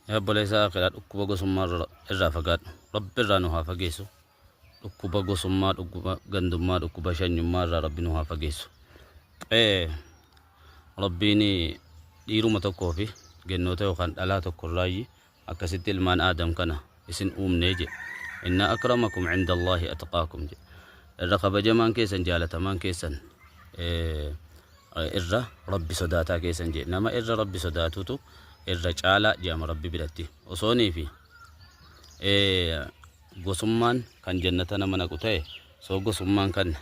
Yaa obboleessa akhiraa, dhukkuba gosummaa irraa fagaadhu. Rabbi irraa nu haa fageessu. Dhukkuba gosummaa, dhukkuba gandummaa, dhukkuba shanyummaa irraa Rabbi nu haa fageessu. Rabbiin dhiiruma tokkoo fi gennoota yookaan dhalaa tokko irraayyi akkasitti ilmaan Aadam kana isin uumnee jedhe. Inna akramakum cinda Allaahi atqaakum jedhe. Irra kabajamaan keessan, jaalatamaan keessan, irra Rabbi sodaataa keessan jedhe. Nama irra Rabbi sodaatutu irra caalaa jedhama Rabbi biratti. Osoonii fi gosummaan kan jannata nama naqu ta'e, soo gosummaan kan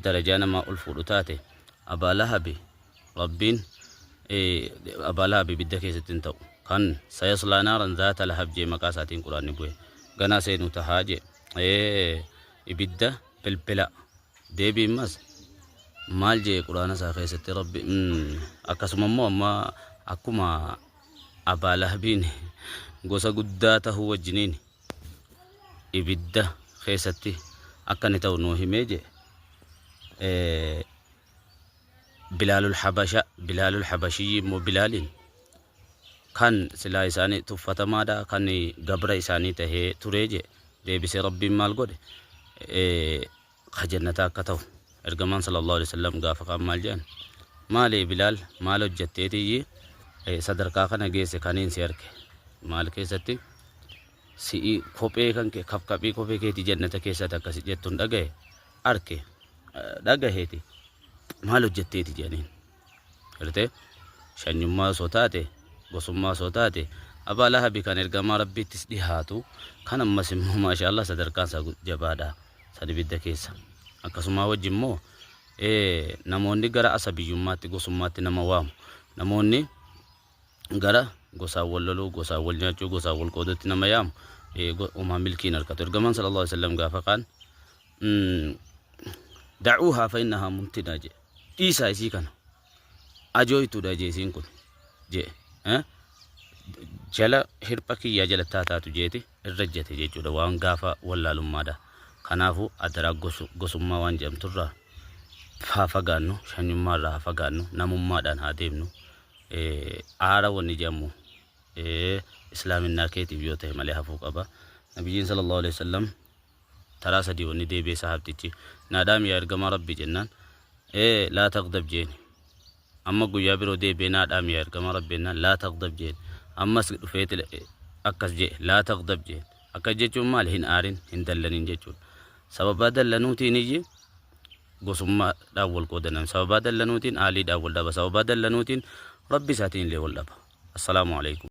darajaa namaa ol fuudhu taate, Abaa Lahabi Rabbiin Abaa Lahab ibidda keessatti hin ta'u. Kan sayaslaa naaran zaata lahab jee maqaa isaatiin Quraanni bu'e. Ganaa seenuu tahaa jee. Ibidda bilbila. Deebii immas maal jee Quraana isaa keessatti Rabbi? Akkasuma immoo amma akkuma Abaa Lahabiin gosa guddaa tahuu wajjiniin ibidda keessatti akka inni ta'u nuu himee jee. Bilaalul Habasha, Bilaalul Habashiyyi immoo, Bilaaliin kan silaa isaanii tuffatamaadha, kan gabra isaanii tahee turee jee, deebisee Rabbiin maal godhe? Ka jannataa akka ta'u. Ergamaan sallallahu alaihi wasallam gaafa kaan maal jedhan? Maali Bilaal, maal hojjetteetiyyi sadarkaa kana geesse? Kaniin si arge maal keessatti si'i kophee kan kee, kafkaphii kophee keetii jannata keessatti akkasi jettuun dhagahe, arke, dhagaheeti, maal hojjetteeti jedhaniin. Gartee, shanyummaa osoo taate, gosummaa osoo taate, Abaa Lahabi kan ergamaa Rabbiittis dhihaatu kan ammas immoo maashaallah sadarkaan isaa jabaadha, san ibidda keessa. Akkasumaa wajji immoo namoonni gara asabiyyummaatti, gosummaatti nama waamu, namoonni gara gosaan wal loluu, gosaan wal nyaachuu, gosaan wal qoodutti nama yaamu umaa milkiin harkatu. Ergamaan sallallahu alaihi wasallam gaafa kaan da'uuhaa fa innahaa muntinaa jedhe. Dhiisaa isii kana, ajooytuudha jee isiin kun jee, jala hirpha kiyyaa jalatti haa taatu jeeti irra jete jechuudha, waan gaafa wallaalummaadha. Kanaafuu adaraa gosummaa waan jedhamturraa haa fagaannu, shanyummaa irraa haa fagaannu, namummaadhaan haa deemnu. Aara wanni jedhamu islaaminaa keetiif yoo ta'e malee hafuu qaba. Nabiyyiin sallallahu alaihi wasallam taraa sadii wanni deebi'ee sahaabtichi naadhaam yaa ergamaa Rabbii jennaan, laa tagdab jeeni. Amma guyyaa biroo deebi'ee naadhaam yaa ergamaa Rabbii jennaan, laa tagdab jeen. Ammas dhufeeti akkas jee, laa tagdab jeen. Akkas jechuun maali? Hin aarin, hin dallanin jechuudha. Sababaa dallanuutiin iyyi gosummaadhaan wal qoodanan, sababaa dallanuutiin aaliidhaan wal dhaba, sababaa dallanuutiin Rabbi isaatiin illee wal dhaba. Assalaamu alaikum.